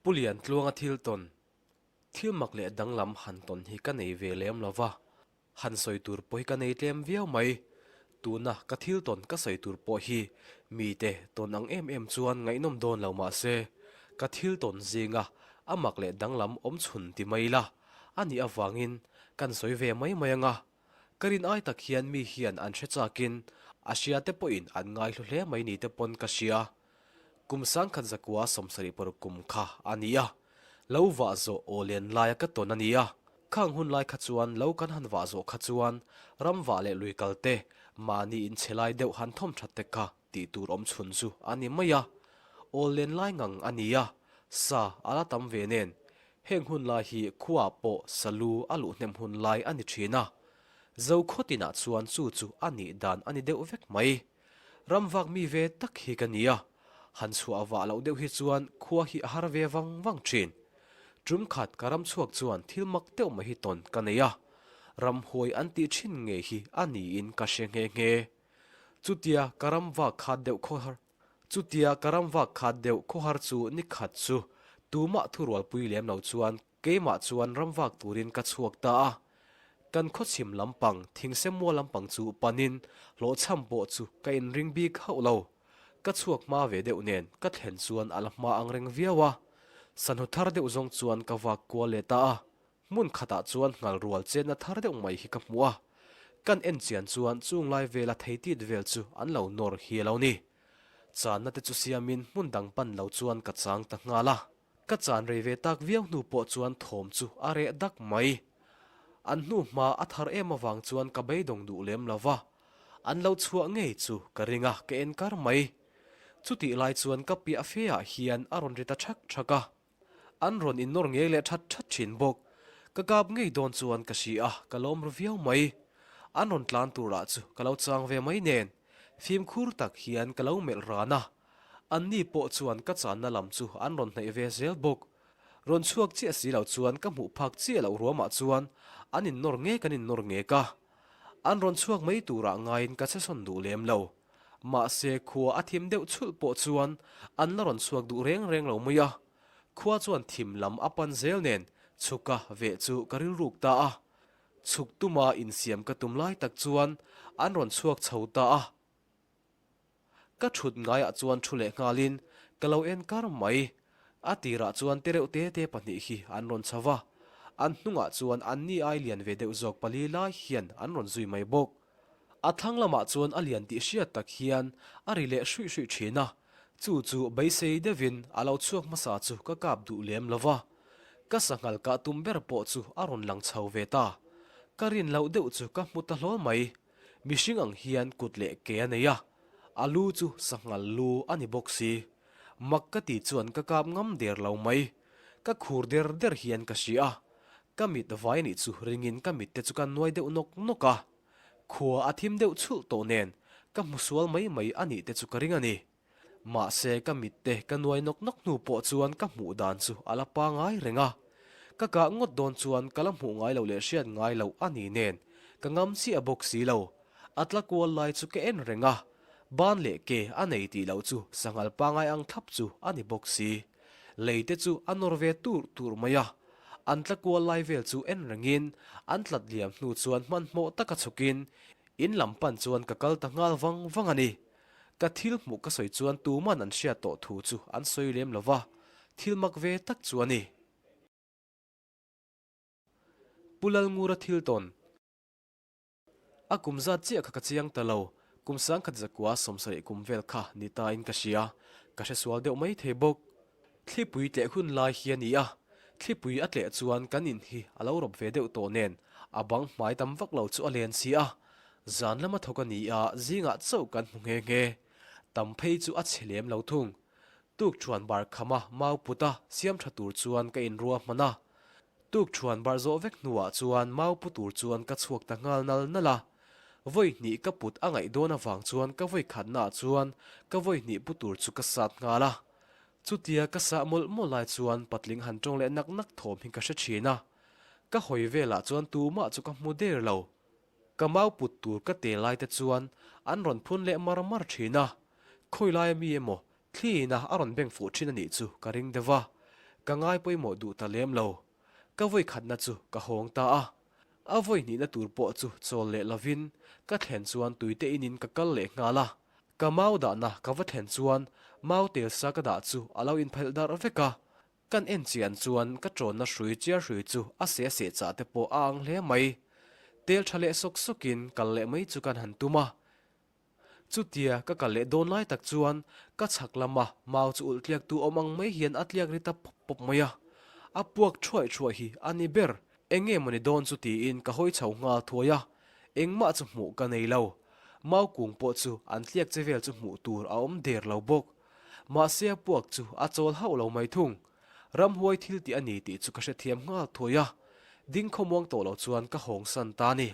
Pu Liantluanga thil tawn, thil mak leh danglam han tawn hi ka nei ve lem lo va, han sawi tur pawh hi ka nei tlem viau mai. Tuna ka thil tawn ka sawi tur pawh hi mite tawn ang em em chuan ngaihnawm dawn lo mah se, ka thil tawn zinga a mak leh danglam awm chhun ti mai ila a nih avangin kan sawi ve mai mai ang a. Ka rin ai tak hian mi hian an hre chakin a hria te pawhin an ngaihlu hle mai ni te pawn ka hria. Kum sangkhat zakua 74 kum kha a ni a, lo vah zawh aw len laia ka tawn a ni a. Khang hun lai kha chuan lo kan han vah zawh kha chuan ram vah leh lui kal te, mahni inchhe lai deuh han thawm that te kha tih tur awm chhun chu a ni mai a. Aw len lai ngang a ni a, sa a la tam ve nen. Heng hun lai hi khuaah pawh salu a luh hnem hun lai a ni thin a. Zokhaw tinah chuan chu chu a nih dan a ni deuh vek mai. Ram vak mi ve tak hi ka nia, han chhuah vah loh deuh hi chuan khua hi a har ve vang vang thin. Tum khat ka ram chhuak chuan thil mak deuh mai hi tawn ka nei a, ramhuai an tih thin ngei hi a niin ka hre nghe nghe. Chutia ka ram vak khat deuh khaw har Chutia ka ram vak khat deuh khaw har chu ni khat chu tumah thurualpui lem lo chuan Keimah chuan ram vak turin ka chhuak ta a, kan khawchhim lampang thingsemua lampang chu panin hlawhchham pawh chu ka inring bik hauh lo. Ka chhuak hma ve deuh nen ka thlen chuan a la hma ang reng viau a, sanhu thar deuh zawng chuan ka vak kual leh ta a, hmun khatah chuan nghal rual chenna thar deuh mai hi ka hmu a, kan en chian chuan chung lai vela theitit vel chu an lo nawr hi a lo ni. Channa te chu siamin hmun dang pan lo chuan ka chang ta nghal a. Ka chan rei ve tak viau hnu pawh chuan thawm chu a reh dak mai. An hnu hma a thar em avang chuan ka beidawng duh lem lo va, an lo chhuah ngei chu ka ring a, ka en kar mai. Chutih lai chuan ka piah fe ah hian a rawn ri ta thak thak a. An rawn innawr ngei leh that that thin bawk. Ka kap ngei dawn chuan ka hria a, ka lawm ru viau mai. An rawn tlan tur ah chu ka lo chang ve mai nen, fimkhur tak hian ka lo melh ran a. Anni pawh chuan ka channa lam chu an rawn hnaih ve zel bawk. Rawn chhuak chiah si lo chuan ka hmuh phak chiah loh ruamah chuan an innawr ngek an innawr ngek a. An rawn chhuak mai turah ngaiin ka chesawn duh lem lo. Mahse khua a thim deuh chhulh pawh chuan an la rawn chhuak duh reng reng lo mai a. Khua chuan thim lam a pan zel nen chhuka veh chu ka rilruk ta a. Chhuk tuma insiam ka tum lai tak chuan an rawn chhuak chho ta a. Ka thut ngaiah chuan thu leh nghalin ka lo en kar mai. A tirah chuan tereuh te te pahnih hi an rawn chho va, an hnungah chuan anni ai lian ve deuh zawk pali lai hian an rawn zui mai bawk. A thlang lamah chuan a lian tih hriat tak hian a ri leh hruih hruih thin a, chu chu beisei deuhin a lo chhuak hmasa chu ka kap duh lem lo va. Ka sanghal kah tum ber pawh chu a rawn lang chho ve ta. Ka rin loh deuh chu ka hmu ta hlawl mai. Mihring ang hian kut leh ke a nei a, a lu chu sanghal lu a ni bawk si. Mak ka ti chuan ka kap ngam der lo mai. Ka khur der der hian ka hria a, ka mit vai nih chu ringin ka mit te chu ka nuai deuh nawk nawk a. Khua a thim deuh chhulh tawh nen ka hmu sual mai mai a nih te chu ka ring a ni. Mahse ka mit te ka nuai nawk nawk hnu pawh chuan ka hmuh dan chu a la pangai reng a. Ka kah ngawt dawn chuan ka la hmuh ngai lo leh hriat ngai loh a ni nen ka ngam chiah bawk si lo. A tla kual lai chu ka en reng a, ban leh ke a nei tih loh chu sanghal pangai ang thlap chu a ni bawk si. Lei te chu a nawr ve tur tur mai a, an tla kual lai vel chu en rengin an tlat liam hnu chuan hmanhmawh taka chhukin in lam pan chuan ka kal ta nghal vang vang a ni. Ka thil hmuh ka sawi chuan tuman an hriat tawh thu chu an sawi lem lo va, thil mak ve tak chu a ni. Pu Lalngura thil tawn. A kum zat chiah kha ka chiang ta lo, kum 1001 70 kum vel kha ni ta in ka hria, ka hresual deuh mai thei bawk. Thlipui tleh hun lai hi a ni a, thlipui a tleh chuan kan in hi a lo rawp ve deuh tawh nen a bang hmai tam vak lo chu a len si a, zan lama thawk a ni a, zingah chauh kan hmu nghe nghe. Tam phei chu a chhe lem lo thung. Tuk thuan bar khama mau put a siam tha tur chuan ka inrua hman a. Tuk thuan bar zawh vek hnuah chuan mau pu tur chuan ka chhuak ta nghal nal nal a. Vawi hnih ka put a ngaih dawn avang chuan ka vawi khatnaah chuan ka vawi hnih pu tur chu ka sat nghal a. Chutia ka sah mawlh mawlh lai chuan patling han tawng leh nak nak thawm hi ka hre thin a. Ka hawi velah chuan tumah chu ka hmu der lo. Ka mau put tur ka te lai te chuan an rawn phun leh mar mar thin a. Khawi laia mi emaw thliin a a rawn beng fuh thin a nih chu ka ring deuh a. Ka ngai pawimawh duh ta lem lo. Ka vawi khatna chu ka hawng ta a. A vawi hnihna tur pawh chu chawl leh lovin ka thlen chuan tuite inin ka kal leh nghal a. Ka mau dahna ka va thlen chuan mau tel sa ka dah chu a lo inphelh darh vek a. Kan en chian chuan ka ṭawnna hrui chiar hrui chu a seh seh chah te pawh a ang hle mai. Tel ṭha leh sawk sawkin kal leh mai chu kan han tum a. Chutia ka kal leh dawn lai tak chuan ka chhak lama mau chu ulh tliak tu awm ang mai hian a tliak ri ta pawp pawp mai a. A puak ṭhuai ṭhuai hi a ni ber. Eng nge mawni dawn chu tiin ka hawi chho nghal thuai a. Engmah chu hmuh ka nei lo. Mau kung pawh chu an tliak che vel chu hmuh tur a awm der lo bawk. Mahse a puak chu a chawl hauh lo mai thung. Ramhuai thil tih a ni tih chu ka hrethiam nghal thuai a. Ding khawmuang tawh lo chuan ka hawng san ta a ni.